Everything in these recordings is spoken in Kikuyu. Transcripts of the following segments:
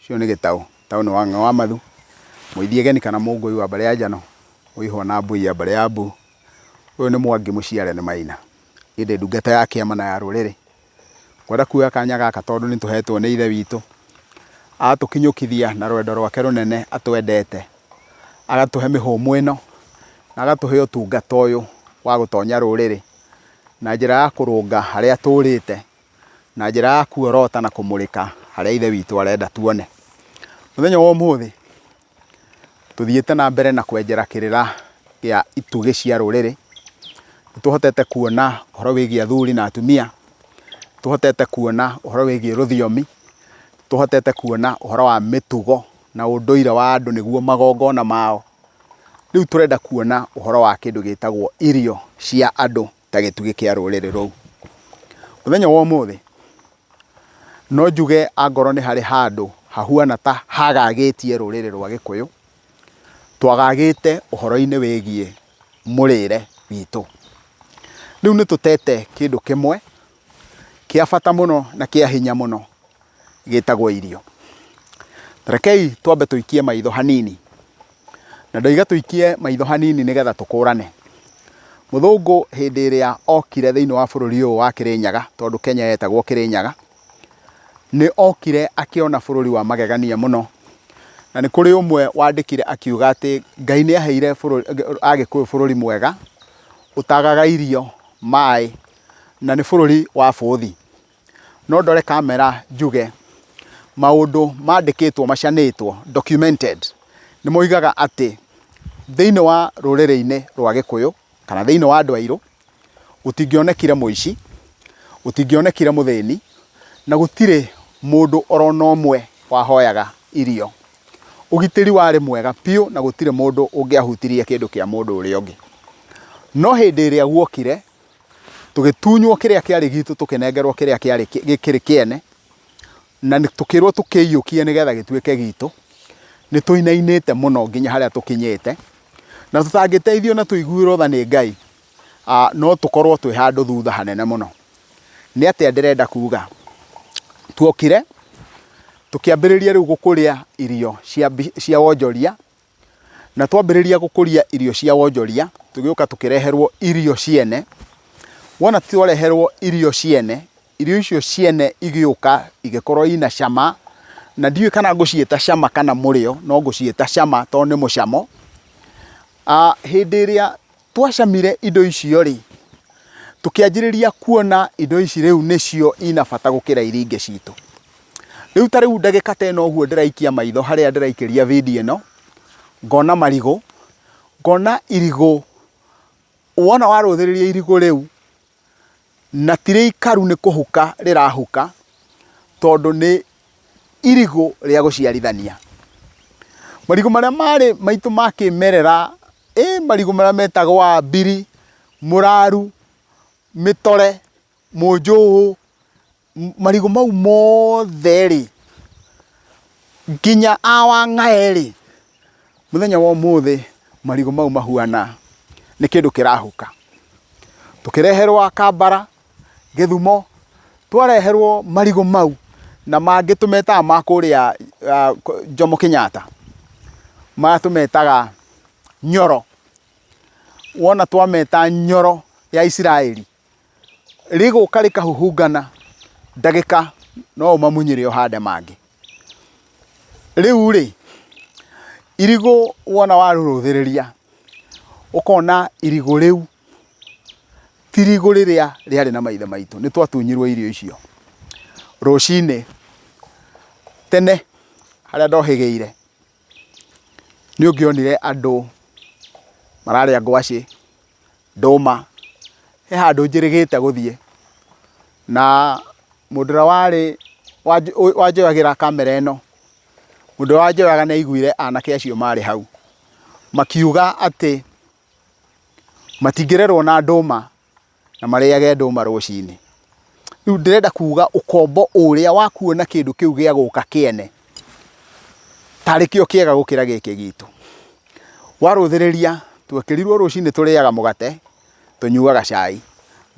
Ũcio nĩ Gĩtaũ. Gĩtaũ nĩ Wang'a wa Mathu, Mũithiegeni kana Mũngũi wa mbarĩ ya Njano, Mũihwa na Mbui ya mbarĩ ya Mbu. Ũyũ nĩ Mwangi mũciare nĩ Maina. Niĩ ndĩ ndungata ya kĩama na ya rũrĩrĩ. Ngwenda kuoya kanya gaka tondũ nĩ tũhetwo nĩ Ithe witũ, agatũkinyũkithia na rwendo rwake rũnene atwendete, agatũhe mĩhũmũ ĩno, na agatũhe ũtungata ũyũ wa gũtonya rũrĩrĩ na njĩra ya kũrũnga harĩa tũrĩte. Na njĩra ya kuorota na kũmũrĩka harĩa Ithe witũ arenda tuone. Mũthenya wa ũmũthĩ, tũthiĩte na mbere na kwenjera kĩrĩra gĩa itugĩ cia rũrĩrĩ, nĩ tũhotete kuona ũhoro wĩgiĩ athuri na atumia, nĩ tũhotete kuona ũhoro wĩgiĩ rũthiomi, nĩ tũhotete kuona ũhoro wa mĩtugo na ũndũire wa andũ nĩguo magongona mao. Rĩu tũrenda kuona ũhoro wa kĩndũ gĩtagwo irio cia andũ. Ta gĩtugĩ kĩa rũrĩrĩ rũu. Mũthenya wa ũmũthĩ, no njuge angorwo nĩ harĩ handũ hahuana ta hagagĩtie rũrĩrĩ rwa Gĩkũyũ, twagagĩte ũhoro-inĩ wĩgiĩ mũrĩre witũ. Rĩu nĩ tũtete kĩndũ kĩmwe kĩa bata mũno na kĩa hinya mũno gĩtagwo irio. Ta rekei twambe tũikie maitho hanini, na ndoiga tũikie maitho hanini nĩgetha tũkũrane. Mũthũngũ hĩndĩ ĩrĩa okire thĩinĩ wa bũrũri ũyũ wa Kĩrĩnyaga, tondũ Kenya yetagwo Kĩrĩnyaga, nĩ okire akĩona bũrũri wa magegania mũno, na nĩ kũrĩ ũmwe wandĩkire akiuga atĩ Ngai nĩ aheire Agĩkũyũ bũrũri mwega, ũtagaga irio, maĩ, na nĩ bũrũri wa bũthi. No ndore kamera njuge maũndũ mandĩkĩtwo macanĩtwo, documented, nĩ moigaga atĩ thĩinĩ wa rũrĩrĩ-inĩ rwa Gĩkũyũ kana thĩinĩ wa andũ airũ, gũtingĩonekire mũici, gũtingĩonekire mũthĩni, na gũtirĩ mũndũ oro na ũmwe wahoyaga irio. Ũgitĩri warĩ mwega biũ na gũtirĩ mũndũ ũngĩahutirie kĩndũ kĩa mũndũ ũrĩa ũngĩ. No hĩndĩ ĩrĩa guokire Tũgĩtunywo kĩrĩa kĩarĩ gitũ tũkĩnengerwo kĩrĩa kĩarĩ gĩkĩrĩ kĩene, na tũkĩrwo tũkĩiyũkie nĩgetha gĩtuĩke gitũ. Nĩ tũinainĩte mũno nginya harĩa tũkinyĩte, na tũtangĩteithio na tũiguĩrwo tha nĩ Ngai, no tũkorwo twĩ handũ thutha hanene mũno. Nĩ atĩa ndĩrenda kuga? Tuokire tũkĩambĩrĩria rĩu gũkũria irio cia wonjoria. Na twambĩrĩria gũkũria irio cia wonjoria, tũgĩũka tũkĩreherwo irio ciene. Wona twareherwo irio ciene, irio icio ciene igĩũka igĩkorwo ina cama, na ndiũĩ kana ngũciĩta cama kana mũrĩo, no ngũciĩta cama tondũ nĩ mũcamo. Hĩndĩ ĩrĩa twacamire indo icio rĩ, tũkĩanjĩrĩria kuona indo ici rĩu nĩcio ina bata gũkĩra iria ingĩ citũ. Rĩu ta rĩu ndagĩka ta ĩno ũguo ndĩraikia maitho harĩa ndĩraikĩria video ĩno, ngona marigũ, ngona irigũ, wona warũthĩrĩria irigũ rĩu, na ti rĩikaru nĩ kũhuka rĩrahuka, tondũ nĩ irigũ rĩa gũciarithania. Marigũ marĩa marĩ maitũ ma kĩmerera, ĩ marigũ marĩa metagwo ambiri, mũraru, mĩtore, mũnjũhũ, marigũ mau mothe rĩ, nginya awang'ae rĩ, mũthenya wa ũmũthĩ marigũ mau mahuana nĩ kĩndũ kĩrahuka. Tũkĩreherwo akambara, Gĩthumo, twareherwo marigũ mau na mangĩ tũmetaga ma kũrĩa Jomo Kenyatta, maya tũmetaga nyoro. Wona twameta nyoro ya Isiraeli, rĩgũka rĩkahuhungana ndagĩka no ũmamunyĩre ũhande mangĩ. Rĩu rĩ, irigũ wona warũrũthĩrĩria, ũkona irigũ rĩu ti irigũ rĩrĩa rĩarĩ na maithe maitũ, nĩ twatunyirwo irio icio. Rũcinĩ tene harĩa ndohĩgĩire, nĩ ũngĩonire andũ mararĩa ngwacĩ, ndũma, he handũ njĩrĩgĩte gũthiĩ, na mũndũ ũrĩa warĩ wanjoyagĩra kamera ĩno, mũndũ ũrĩa wanjoyaga nĩ aiguire anake acio marĩ hau, makiuga atĩ matingĩrerwo na ndũma na marĩage ndũma rũcinĩ. Rĩu ndĩrenda kuga ũkombo ũrĩa wa kuona kĩndũ kĩu gĩa gũka kĩene tarĩ kĩo kĩega gũkĩra gĩkĩ gitũ. Warũthĩrĩria twekĩrirwo rũcinĩ tũrĩaga mũgate, tũnyuaga cai.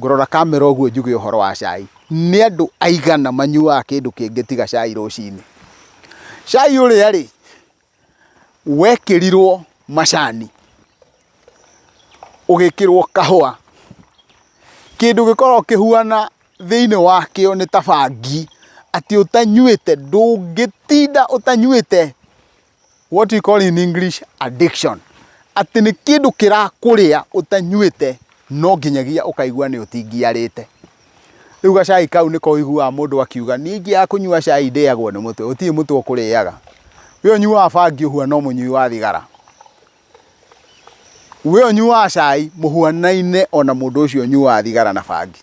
Ngũrora kamera ũguo njuge ũhoro wa cai. Nĩ andũ aigana manyuaga kĩndũ kĩngĩ tiga cai rũcinĩ? Cai ũrĩa rĩ, wekĩrirwo macani, ũgĩkĩrwo kahũa, kĩndũ gĩkoragwo kĩhuana thĩinĩ wakĩo nĩ ta bangi, atĩ ũtanyuĩte ndũngĩtinda ũtanyuĩte what we call in English addiction, atĩ nĩ kĩndũ kĩrakũrĩa ũtanyuĩte no nginyagia ũkaigua nĩ ũtingiarĩte. Rĩu gacai kau nĩko ũiguaga mũndũ akiuga niĩ ingĩaga kũnyua cai ndĩagwo nĩ mũtwe, gũtirĩ mũtwe ũkũrĩaga. We ũnyuaga bangi ũhuana o mũnyui wa thigara. We ũnyuaga cai mũhuanaine ona mũndũ ũcio ũnyuaga thigara na bangi.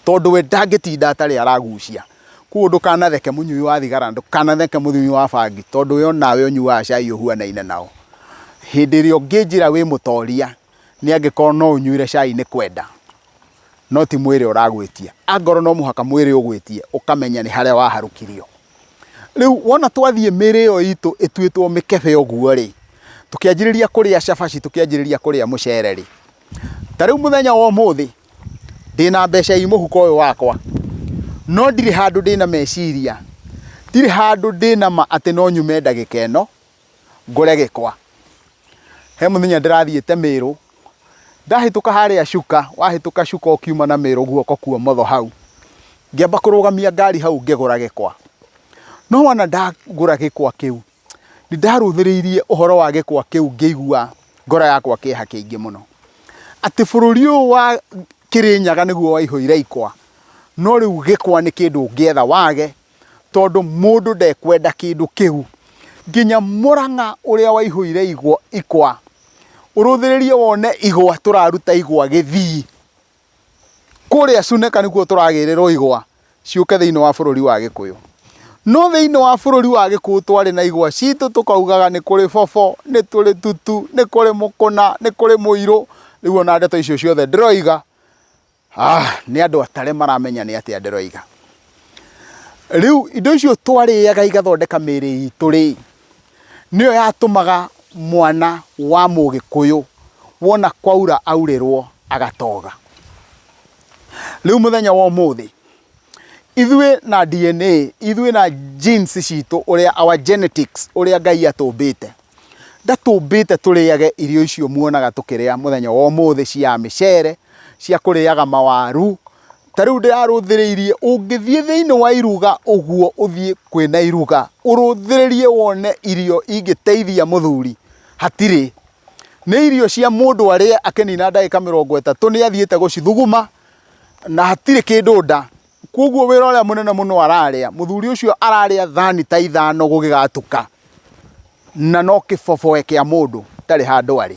Tondũ we ndangĩtinda atarĩ aragucia. Koguo ndũkanatheke mũnyui wa thigara, ndũkanatheke mũnyui wa bangi, tondũ we onawe ũnyuaga cai ũhuanaine nao. Hĩndĩ ĩrĩa ũngĩnjĩra wĩ mũtoria, nĩ angĩkorwo no ũnyuire cai nĩ kwenda, no ti mwĩrĩ ũragwĩtia. Angorwo no mũhaka mwĩrĩ ũgwĩtie, ũkamenya nĩ harĩa waharũkirio. Rĩu wona twathiĩ mĩrĩ ĩyo itũ ĩtuĩtwo mĩkebe ũguo rĩ, tũkĩanjĩrĩria kũrĩa cabaci, tũkĩanjĩrĩria kũrĩa mũcere rĩ, ta rĩu mũthenya wa ũmũthĩ, ndĩna mbeca i mũhuko ũyũ wakwa, no ndirĩ handũ ndĩna meciria, ndirĩ handũ ndĩna ma atĩ no nyume ndagĩka ĩno, ngũre gĩkwa. He mũthenya ndĩrathiĩte Mĩrũ, ndahĩtũka harĩa Chuka, wahĩtũka Chuka ũkiuma na Mĩrũ guoko kwa ũmotho hau, ngĩamba kũrũgamia ngari hau ngĩgũra gĩkwa. No wona ndagũra gĩkwa kĩu, nĩ ndarũthĩrĩirie ũhoro wa gĩkwa kĩu ngĩigua ngoro yakwa kĩeha kĩingĩ mũno. Atĩ bũrũri ũyũ wa Kĩrĩnyaga nĩguo waihũire ikwa, no rĩu gĩkwa nĩ kĩndũ ũngĩetha wage, tondũ mũndũ ndekwenda kĩndũ kĩu. Nginya Mũrang'a ũrĩa waihũire igwa, ikwa, ũrũthĩrĩrie wone igwa tũraruta igwa Gĩthii. Kũrĩa Suneka nĩkuo tũragĩrĩrwo igwa ciũke thĩinĩ wa bũrũri wa Gĩkũyũ. No thĩinĩ wa bũrũri wa Gĩkũyũ twarĩ na igwa citũ tũkaugaga nĩ kũrĩ bobo, nĩ tũrĩ tutu, nĩ kũrĩ mũkũna, nĩ kũrĩ mũirũ. Rĩu ona ndeto icio ciothe ndĩroiga, Ah, nĩ andũ atare maramenya nĩ atĩa ndĩroiga. Rĩu indo icio twarĩaga igathondeka mĩĩrĩ itũ rĩ, nĩyo yatũmaga mwana wa mũgĩkũyũ wona kwaura aurĩrwo agatoga. Rĩu mũthenya wa ũmũthĩ, ithuĩ na DNA, ithuĩ na genes citũ ũrĩa our genetics, ũrĩa Ngai atũmbĩte, Ndatũmbĩte tũrĩage irio icio muonaga tũkĩrĩa mũthenya wa ũmũthĩ cia mĩcere, cia kũrĩaga mawaru. Ta rĩu ndĩrarũthĩrĩirie ũngĩthiĩ thĩinĩ wa iruga ũguo ũthiĩ kwĩna iruga, ũrũthĩrĩrie wone irio ingĩteithia mũthuri, hatirĩ. Nĩ irio cia mũndũ arĩe akĩnina ndagĩka 30 nĩ athiĩte gũcithuguma na hatirĩ kĩndũ nda. Koguo wĩra ũrĩa mũnene mũno ararĩa, mũthuri ũcio ararĩa thani ta ithano gũgĩgatuka. Na no kĩboboe kĩa mũndũ ndarĩ handũ arĩ.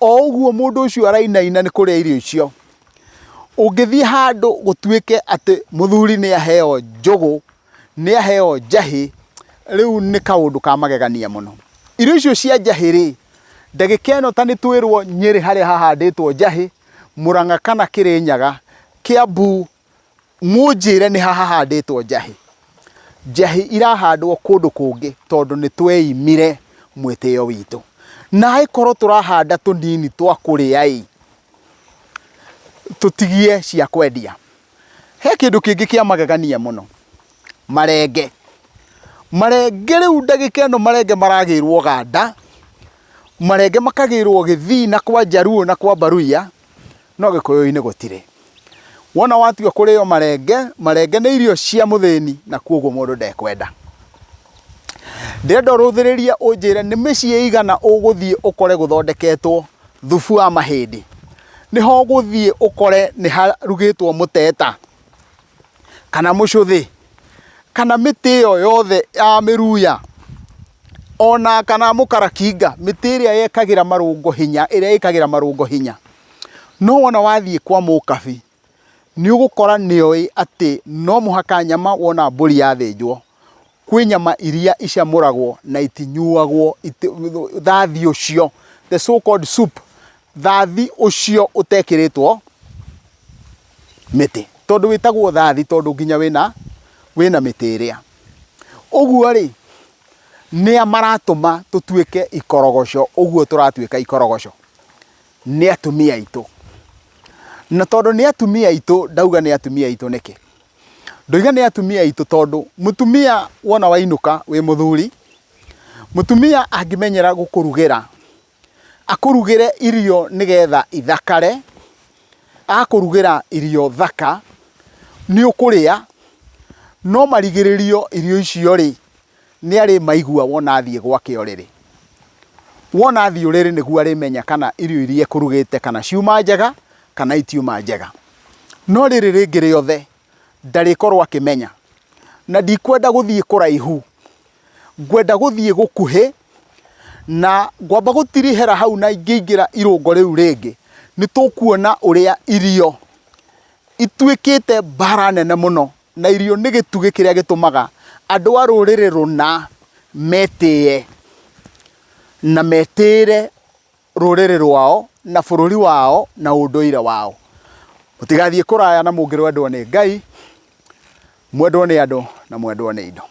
O ũguo mũndũ ũcio arainaina nĩ kũrĩa irio icio, ũngĩthiĩ handũ gũtuĩke atĩ mũthuri nĩ aheo njũgũ, nĩ aheo njahĩ, rĩu nĩ kaũndũ ka magegania mũno. Irio icio cia njahĩ rĩ, ndagĩka ĩno ta nĩ twĩrwo Nyĩrĩ harĩa hahandĩtwo njahĩ, Mũrang'a kana Kĩrĩnyaga, Kĩambu, Mũnjĩre nĩ ha hahandĩtwo njahĩ. Njahĩ irahandwo kũndũ kũngĩ tondũ nĩ tweimire mwĩtĩo witũ. Na angĩkorwo tũrahanda tũnini twa kũrĩa ĩ, tũtigie cia kwendia. He kĩndũ kĩngĩ kĩa magegania mũno, marenge. Marenge rĩu ndagĩka ĩno marenge maragĩrwo Ũganda, marenge makagĩrwo Gĩthii na kwa Njaruo na kwa Mbaruya, no Gĩkũyũ-inĩ gũtirĩ. Wona watua kũrĩo marenge, marenge nĩ irio cia mũthĩni na kuoguo mũndũ ndekwenda. Ndĩrenda ũrũthĩrĩrie ũnjĩre nĩ mĩciĩ ĩigana ũgũthiĩ ũkore gũthondeketwo thubu wa mahĩndĩ. Nĩho ũgũthiĩ ũkore nĩ harugĩtwo mũteta kana mũcũthĩ kana mĩtĩ ĩyo yothe ya mĩruya ona kana mũkarakinga, mĩtĩ ĩrĩa yekagĩra marũngo hinya, ĩrĩa ĩkagĩra marũngo hinya. No wona wathiĩ kwa mũkabi, nĩ ũgũkora nĩ oĩ atĩ no mũhaka nyama wona mbũri yathĩnjwo, kwĩ nyama iria icamũragwo na itinyuagwo, thathi ũcio, the so called soup, thathi ũcio ũtekĩrĩtwo mĩtĩ. Tondũ wĩtagwo thathi tondũ nginya wĩna, wĩna mĩtĩ ĩrĩa. Ũguo rĩ, nĩa maratũma tũtuĩke ikorogoco ũguo tũratuĩka ikorogoco? Nĩ atumia aitũ. Na tondũ nĩ atumia aitũ, ndauga nĩ atumia aitũ nĩkĩ? Ndoiga nĩ atumia aitũ tondũ mũtumia wona wainũka wĩ mũthuri, mũtumia angĩmenyera gũkũrugĩra, akũrugĩre irio nĩgetha ithakare, akũrugĩra irio thaka, nĩ ũkũrĩa, no marigĩrĩrio irio icio rĩ, nĩ arĩmaigua wona athiĩ gwake ũrĩrĩ. Wona athiĩ ũrĩrĩ nĩguo arĩmenya kana irio iria ekũrugĩte kana ciuma njega kana itiuma njega. No rĩrĩ rĩngĩ rĩothe ndarĩkorwo akĩmenya. Na ndikwenda gũthiĩ kũraihu, ngwenda gũthiĩ gũkuhĩ na ngwamba gũtirihĩra hau na ingĩingĩra irũngo rĩu rĩngĩ, nĩ tũkuona ũrĩa irio ituĩkĩte mbara nene mũno na irio nĩ gĩtugĩ kĩrĩa gĩtũmaga andũ a rũrĩrĩ rũna metĩe na metĩĩre rũrĩrĩ rwao na bũrũri wao na ũndũire wao. Mũtigathiĩ kũraya na mũngĩrwendwo nĩ Ngai, mwendwo nĩ andũ na mwendwo nĩ indo.